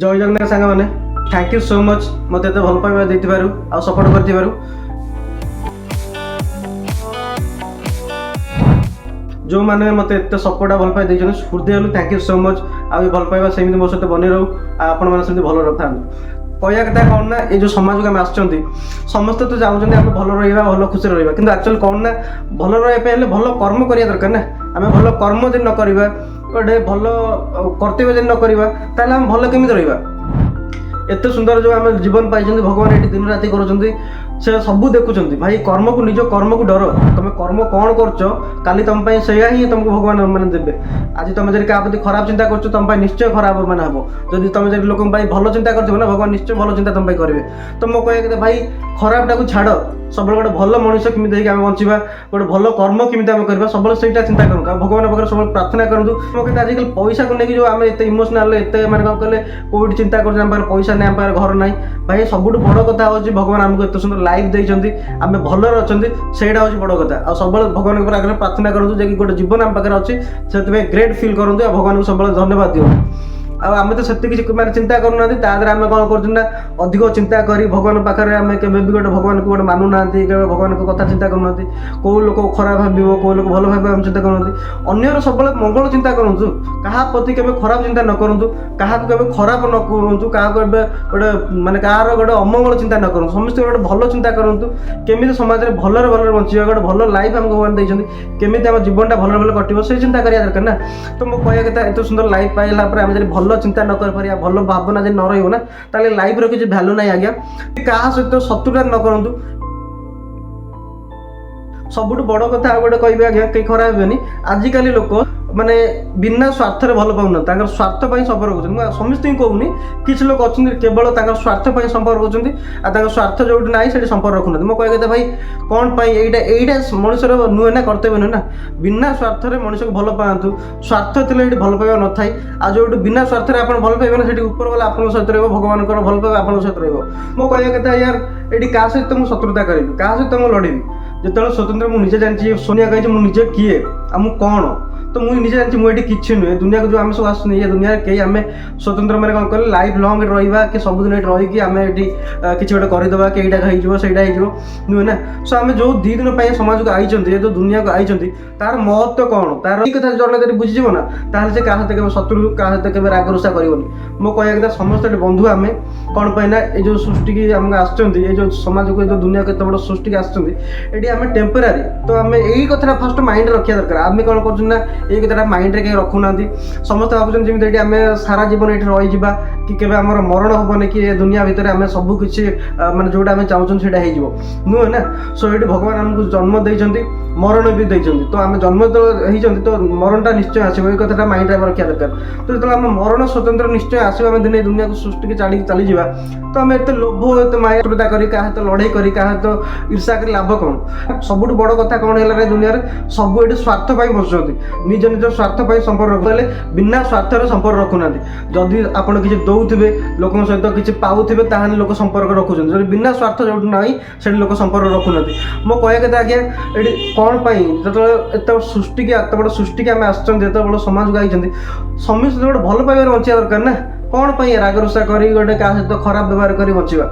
ଜୟ ଜଗନ୍ନାଥ ସାଙ୍ଗମାନେ। Thank you so much ମୋତେ ଏତେ ଭଲ ପାଇବା ଦେଇଥିବାରୁ ଆଉ ସପୋର୍ଟ କରିଥିବାରୁ। ଯେଉଁମାନେ ମୋତେ ଏତେ ସପୋର୍ଟ ଆଉ ଭଲ ପାଇବା ଦେଇଛନ୍ତି, ହୃଦୟରୁ thank you so much. ଆଉ ଏ ଭଲ ପାଇବା ସେମିତି ମୋ ସହିତ ବନେଇ ରହୁ ଆଉ ଆପଣମାନେ ସେମିତି ଭଲ ରଖିଥାନ୍ତୁ। କହିବା କଥା କ'ଣ ନା, ଏ ଯେଉଁ ସମାଜକୁ ଆମେ ଆସିଛନ୍ତି, ସମସ୍ତେ ତ ଚାହୁଁଛନ୍ତି ଆମେ ଭଲ ରହିବା, ଭଲ ଖୁସିରେ ରହିବା। କିନ୍ତୁ ଆକ୍ଚୁଆଲି କ'ଣ ନା, ଭଲ ରହିବା ପାଇଁ ହେଲେ ଭଲ କର୍ମ କରିବା ଦରକାର ନା। ଆମେ ଭଲ କର୍ମ ଯଦି ନ କରିବା, ଗୋଟେ ଭଲ କର୍ତ୍ତବ୍ୟ ଯଦି ନ କରିବା, ତାହେଲେ ଆମେ ଭଲ କେମିତି ରହିବା? ଏତେ ସୁନ୍ଦର ଯେଉଁ ଆମେ ଜୀବନ ପାଇଛନ୍ତି, ଭଗବାନ ଏଠି ଦିନ ରାତି କରୁଛନ୍ତି, ସେ ସବୁ ଦେଖୁଛନ୍ତି। ଭାଇ, କର୍ମକୁ, ନିଜ କର୍ମକୁ ଡର। ତମେ କର୍ମ କ'ଣ କରୁଛ, କାଲି ତମ ପାଇଁ ସେଇଆ ହିଁ ତମକୁ ଭଗବାନ ମାନେ ଦେବେ। ଆଜି ତମେ ଯଦି କାହା ପ୍ରତି ଖରାପ ଚିନ୍ତା କରୁଛ, ତମ ପାଇଁ ନିଶ୍ଚୟ ଖରାପ ମାନେ ହବ। ଯଦି ତମେ ଯଦି ଲୋକଙ୍କ ପାଇଁ ଭଲ ଚିନ୍ତା କରିଥିବ ନା, ଭଗବାନ ନିଶ୍ଚୟ ଭଲ ଚିନ୍ତା ତମ ପାଇଁ କରିବେ। ତ ମୋ କହିବା କଥା ଭାଇ, ଖରାପଟାକୁ ଛାଡ଼। ସବୁବେଳେ ଗୋଟେ ଭଲ ମଣିଷ କେମିତି ହେଇକି ଆମେ ବଞ୍ଚିବା, ଗୋଟେ ଭଲ କର୍ମ କେମିତି ଆମେ କରିବା, ସବୁବେଳେ ସେଇଟା ଚିନ୍ତା କରନ୍ତୁ ଆଉ ଭଗବାନ ପାଖରେ ସବୁବେଳେ ପ୍ରାର୍ଥନା କରନ୍ତୁ। ମୋ କଥା, ଆଜିକାଲି ପଇସାକୁ ନେଇକି ଯେଉଁ ଆମେ ଏତେ ଇମୋସନାଲ, ଏତେ ମାନେ କ'ଣ କହିଲେ, କୋଉଠି ଚିନ୍ତା କରୁଛନ୍ତି, ଆମ ପାଖରେ ପଇସା ନାହିଁ, ଆମ ପାଖରେ ଘର ନାହିଁ। ଭାଇ, ସବୁଠୁ ବଡ଼ କଥା ହେଉଛି ଭଗବାନ ଆମକୁ ଏତେ ସୁନ୍ଦର ଲାଇଫ୍ ଦେଇଛନ୍ତି, ଆମେ ଭଲରେ ଅଛନ୍ତି, ସେଇଟା ହେଉଛି ବଡ଼ କଥା। ଆଉ ସବୁବେଳେ ଭଗବାନଙ୍କ ପାଖରେ ପ୍ରାର୍ଥନା କରନ୍ତୁ ଯେ କି ଗୋଟେ ଜୀବନ ଆମ ପାଖରେ ଅଛି, ସେଥିପାଇଁ ଗ୍ରେଟ୍ ଫିଲ୍ କରନ୍ତୁ ଆଉ ଭଗବାନଙ୍କୁ ସବୁବେଳେ ଧନ୍ୟବାଦ ଦିଅନ୍ତୁ। ଆଉ ଆମେ ତ ସେତିକି କିଛି ମାନେ ଚିନ୍ତା କରୁନାହାନ୍ତି। ତା ଦେହରେ ଆମେ କ'ଣ କରୁଛନ୍ତି ନା, ଅଧିକ ଚିନ୍ତା କରି ଭଗବାନଙ୍କ ପାଖରେ ଆମେ କେବେ ବି ଗୋଟେ ଭଗବାନଙ୍କୁ ଗୋଟେ ମାନୁନାହାନ୍ତି, କେବେ ଭଗବାନଙ୍କ କଥା ଚିନ୍ତା କରୁନାହାନ୍ତି। କେଉଁ ଲୋକ ଖରାପ ଭାବିବ, କେଉଁ ଲୋକ ଭଲ ଭାବିବ, ଆମେ ଚିନ୍ତା କରୁନାହାନ୍ତି। ଅନ୍ୟର ସବୁବେଳେ ମଙ୍ଗଳ ଚିନ୍ତା କରନ୍ତୁ। କାହା ପ୍ରତି କେବେ ଖରାପ ଚିନ୍ତା ନ କରନ୍ତୁ, କାହାକୁ କେବେ ଖରାପ ନ କୁହନ୍ତୁ, କାହାକୁ ଏବେ ଗୋଟେ ମାନେ କାହାର ଗୋଟେ ଅମଙ୍ଗଳ ଚିନ୍ତା ନ କରନ୍ତୁ। ସମସ୍ତଙ୍କର ଗୋଟେ ଭଲ ଚିନ୍ତା କରନ୍ତୁ, କେମିତି ସମାଜରେ ଭଲରେ ଭଲରେ ବଞ୍ଚିବା, ଗୋଟେ ଭଲ ଲାଇଫ୍ ଆମକୁ ଭଗବାନ ଦେଇଛନ୍ତି, କେମିତି ଆମ ଜୀବନଟା ଭଲରେ ଭଲରେ କଟିବ, ସେଇ ଚିନ୍ତା କରିବା ଦରକାର ନା। ତ ମୋ କହିବା କଥା, ଏତେ ସୁନ୍ଦର ଲାଇଫ୍ ପାଇଲା ପରେ ଆମେ ଯଦି ଭଲ ଚିନ୍ତା ନ କରିପାରିବା, ଭଲ ଭାବନା ଯଦି ନ ରହିବ ନା, ତାହେଲେ ଲାଇଫ୍ର କିଛି ଭ୍ୟାଲୁ ନାହିଁ ଆଜ୍ଞା। କାହା ସହିତ ଶତ୍ରୁତା ନ କରନ୍ତୁ। ସବୁଠୁ ବଡ଼ କଥା ଆଉ ଗୋଟେ କହିବି ଆଜ୍ଞା, କେହି ଖରାପ ହେବେନି। ଆଜିକାଲି ଲୋକ ମାନେ ବିନା ସ୍ୱାର୍ଥରେ ଭଲ ପାଉନାହାନ୍ତି, ତାଙ୍କର ସ୍ୱାର୍ଥ ପାଇଁ ସମ୍ପର୍କ କରୁଛନ୍ତି। ମୁଁ ସମସ୍ତଙ୍କୁ କହୁନି, କିଛି ଲୋକ ଅଛନ୍ତି କେବଳ ତାଙ୍କର ସ୍ୱାର୍ଥ ପାଇଁ ସମ୍ପର୍କ କରୁଛନ୍ତି ଆଉ ତାଙ୍କ ସ୍ୱାର୍ଥ ଯୋଉଠି ନାହିଁ, ସେଠି ସମ୍ପର୍କ ରଖୁନାହାନ୍ତି। ମୋ କହିବା କଥା ଭାଇ, କ'ଣ ପାଇଁ ଏଇଟା ମଣିଷର ନୁହେଁ ନା, କର୍ତ୍ତବ୍ୟ ନୁହେଁ ନା। ବିନା ସ୍ୱାର୍ଥରେ ମଣିଷକୁ ଭଲ ପାଆନ୍ତୁ। ସ୍ୱାର୍ଥ ଥିଲେ ଏଠି ଭଲ ପାଇବା ନଥାଏ। ଆଉ ଯୋଉଠି ବିନା ସ୍ୱାର୍ଥରେ ଆପଣ ଭଲ ପାଇବେ ନା, ସେଠି ଉପର ବାଲା ଆପଣଙ୍କ ସହିତ ରହିବ, ଭଗବାନଙ୍କର ଭଲ ପାଇବା ଆପଣଙ୍କ ସହିତ ରହିବ। ମୋ କହିବା କଥା ୟାର, ଏଠି କାହା ସହିତ ମୁଁ ଶତ୍ରୁତା କରିବି, କାହା ସହିତ ମୁଁ ଲଢ଼ିବି, ଯେତେବେଳେ ସ୍ୱତନ୍ତ୍ର ମୁଁ ନିଜେ ଜାଣିଛି। ସୋନିଆ କହିଛି ମୁଁ ନିଜେ କିଏ ଆଉ ମୁଁ କ'ଣ। ତ ମୁଁ ନିଜେ ଜାଣିଛି ମୁଁ ଏଠି କିଛି ନୁହେଁ। ଦୁନିଆକୁ ଯେଉଁ ଆମେ ସବୁ ଆସୁଛନ୍ତି, ଏ ଦୁନିଆରେ କେହି ଆମେ ସ୍ୱତନ୍ତ୍ର ମାନେ କ'ଣ କହିଲେ, ଲାଇଫ୍ ଲଙ୍ଗ୍ ରହିବା କି ସବୁଦିନ ଏଠି ରହିକି ଆମେ ଏଠି କିଛି ଗୋଟେ କରିଦେବା କି ଏଇଟା ହେଇଯିବ, ସେଇଟା ହେଇଯିବ, ନୁହେଁ ନା। ସୋ ଆମେ ଯେଉଁ 2 ଦିନ ପାଇଁ ସମାଜକୁ ଆଇଛନ୍ତି, ଏ ଯେଉଁ ଦୁନିଆକୁ ଆଇଛନ୍ତି, ତାର ମହତ୍ଵ କ'ଣ, ତାର ଏଇ କଥା ଜଣେ ଯଦି ବୁଝିଯିବ ନା, ତାହେଲେ ସେ କାହା ସହିତ କେବେ ଶତ୍ରୁ, କାହା ସହିତ କେବେ ରାଗ ରୁଷା କରିବନି। ମୋ କହିବା କଥା, ସମସ୍ତେ ଏଠି ବନ୍ଧୁ ଆମେ। କ'ଣ ପାଇଁ ନା, ଏଇ ଯେଉଁ ସୃଷ୍ଟିକି ଆମକୁ ଆସିଛନ୍ତି, ଏଇ ଯେଉଁ ସମାଜକୁ, ଏ ଯେଉଁ ଦୁନିଆକୁ ଏତେ ବଡ଼ ସୃଷ୍ଟିକି ଆସିଛନ୍ତି, ଏଠି ଆମେ ଟେମ୍ପୋରାରୀ। ତ ଆମେ ଏଇ କଥାଟା ଫାଷ୍ଟ ମାଇଣ୍ଡରେ ରଖିବା ଦରକାର। ଆମେ କ'ଣ କରୁଛନ୍ତି ନା, ଏଇ କଥାଟା ମାଇଣ୍ଡରେ କେହି ରଖୁନାହାନ୍ତି। ସମସ୍ତେ ଭାବୁଛନ୍ତି ଯେମିତି ଏଠି ଆମେ ସାରା ଜୀବନ ଏଠି ରହିଯିବା କି କେବେ ଆମର ମରଣ ହବନି କି ଏ ଦୁନିଆ ଭିତରେ ଆମେ ସବୁ କିଛି ମାନେ ଯୋଉଟା ଆମେ ଚାହୁଁଛନ୍ତି ସେଇଟା ହେଇଯିବ, ନୁହେଁ ନା। ସୋ ଏଠି ଭଗବାନ ଆମକୁ ଜନ୍ମ ଦେଇଛନ୍ତି, ମରଣ ବି ଦେଇଛନ୍ତି। ତ ଆମେ ଜନ୍ମ ଯେତେବେଳେ ହେଇଛନ୍ତି, ତ ମରଣଟା ନିଶ୍ଚୟ ଆସିବ। ଏଇ କଥାଟା ମାଇଣ୍ଡରେ ଆମେ ରଖିବା ଦରକାର। ତ ଯେତେବେଳେ ଆମ ମରଣ ସ୍ୱତନ୍ତ୍ର ନିଶ୍ଚୟ ଆସିବ, ଆମେ ଦିନେ ଏ ଦୁନିଆକୁ ସୃଷ୍ଟିକି ଛାଡ଼ିକି ଚାଲିଯିବା, ତ ଆମେ ଏତେ ଲୋଭ, ଏତେ ମାୟା କରି, କାହା ସହିତ ଲଢ଼େଇ କରି, କାହା ସହିତ ଈର୍ଷା କରି ଲାଭ କ'ଣ? ସବୁଠୁ ବଡ଼ କଥା କ'ଣ ହେଲା ରେ, ଦୁନିଆରେ ସବୁ ଏଠି ସ୍ୱାର୍ଥ ପାଇଁ ବଞ୍ଚୁଛନ୍ତି। ନିଜ ନିଜ ସ୍ୱାର୍ଥ ପାଇଁ ସମ୍ପର୍କ ରଖୁଥିଲେ, ବିନା ସ୍ୱାର୍ଥରେ ସମ୍ପର୍କ ରଖୁନାହାନ୍ତି। ଯଦି ଆପଣ କିଛି ଦଉଥିବେ, ଲୋକଙ୍କ ସହିତ କିଛି ପାଉଥିବେ, ତାହେଲେ ଲୋକ ସମ୍ପର୍କ ରଖୁଛନ୍ତି। ଯଦି ବିନା ସ୍ୱାର୍ଥ ଯୋଉଠି ନାହିଁ, ସେଠି ଲୋକ ସମ୍ପର୍କ ରଖୁନାହାନ୍ତି। ମୋ କହିବା କଥା ଆଜ୍ଞା, ଏଠି କ'ଣ ପାଇଁ ଯେତେବେଳେ ଏତେ ସୃଷ୍ଟିକି, ଏତେ ବଡ଼ ସୃଷ୍ଟିକି ଆମେ ଆସିଛନ୍ତି, ଏତେ ବଡ଼ ସମାଜକୁ ଆଇଛନ୍ତି, ସମସ୍ତେ ଗୋଟେ ଭଲ ପାଇବାରେ ବଞ୍ଚିବା ଦରକାର ନା। କ'ଣ ପାଇଁ ରାଗ ରୁଷା କରି, ଗୋଟେ କାହା ସହିତ ଖରାପ ବ୍ୟବହାର କରି ବଞ୍ଚିବା?